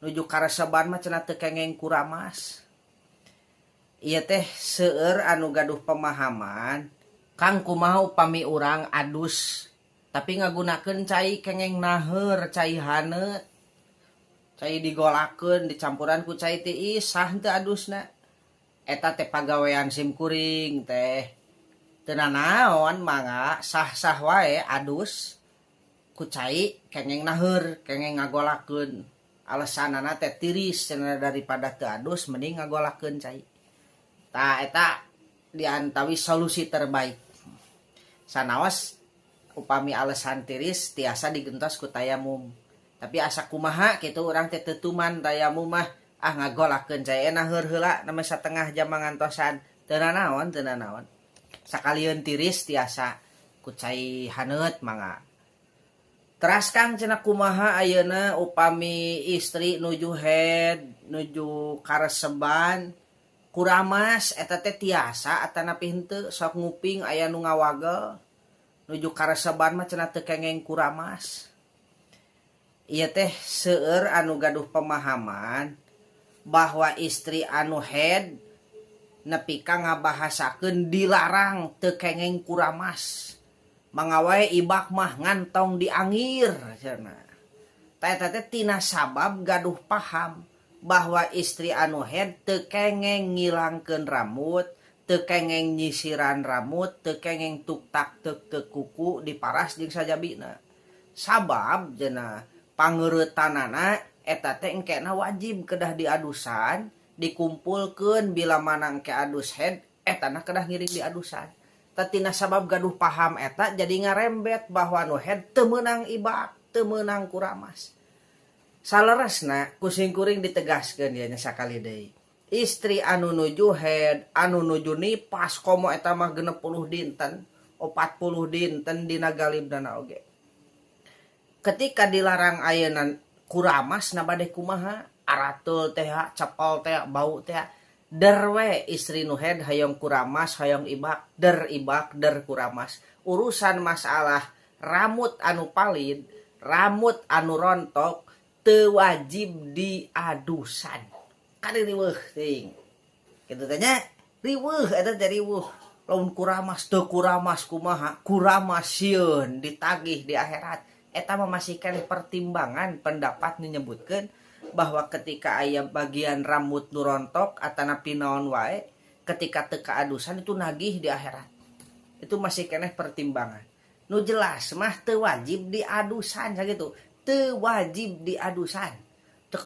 Nuju kareseban mah cenah teu kengeng kuramas. Ieu teh seueur anu gaduh pemahaman. Kang, kumaha upami urang adus tapi ngagunakeun cai kengeng naheur, cai haneut, cai digolakeun dicampuran ku cai tiis, sah henteu adusna? Eta teh pagawean sim kuring teh. Teu nanaon, mangga sah-sah wae adus ku cai kengeng naheur, kengeng ngagolakeun. Alesanana teh tiris cenah, daripada teu adus mending ngagolakeun cai. Tah, eta diantawis solusi terbaik. Sanaos upami alesan tiris tiasa digentos ku tayamum, tapi asa kumaha kitu urang teh teu tuman tayamum mah, ah ngagolakeun cai naheur heula name satengah jam ngantosan. Teu nanaon, teu nanaon. Sakalieun tiris tiasa ku cai haneut, mangga. Teras, Kang, cenah, kumaha ayeuna upami istri nuju haid, nuju kareseban, kuramas, eta teh tiasa atanapi henteu? Sok nguping aya nu ngawagel, nuju kareseban mah cenah teu kengeng kuramas. Ieu teh seueur anu gaduh pemahaman bahwa istri anu haid nepi ka ngabahasakeun dilarang, teu kengeng kuramas, mangga wae ibak mah ngantong diangir cenah. Tah, eta teh tina sabab gaduh paham bahwa istri anu haid teu kengeng ngilangkeun rambut, teu kengeng nyisiran rambut, teu kengeng tuktak tek tek kuku diparas jeung sajabina, sabab cenah pangeureutanana eta teh engkena wajib kedah diadusan, dikumpulkeun. Bila mana engke adus haid, etana kedah ngiring diadusan. Tina sabab gaduh paham eta jadi ngarembet bahwa nu haid teu meunang ibak, teu meunang kuramas. Saleresna ku simkuring ditegaskeun ieu nya sakali deui, istri anu nuju haid, anu nuju nipas, komo eta mah 60 dinten, 40 dinten dina galibna oge, ketika dilarang ayeuna kuramas na bade kumaha? Aratul teh, cepol teh, bau teh. Der we istri nu haid hayang kuramas, hayang ibak, der ibak, der kuramas. Urusan masalah rambut anu palid, rambut anu rontok, teu wajib diadusan. Kade riweuh teuing kitu teh nya, riweuh eta teh, riweuh. Lamun kuramas, teu kuramas kumaha, kuramas sieun ditagih di akhirat. Eta mah masih keneh pertimbangan pendapat menyebutkan bahwa ketika aya bagian rambut nu rontok atanapi naon wae, ketika teu kaadusan itu nagih di akhirat. Itu masih keneh pertimbangan. Nu jelas mah teu wajib diadusan, sakitu, teu wajib diadusan.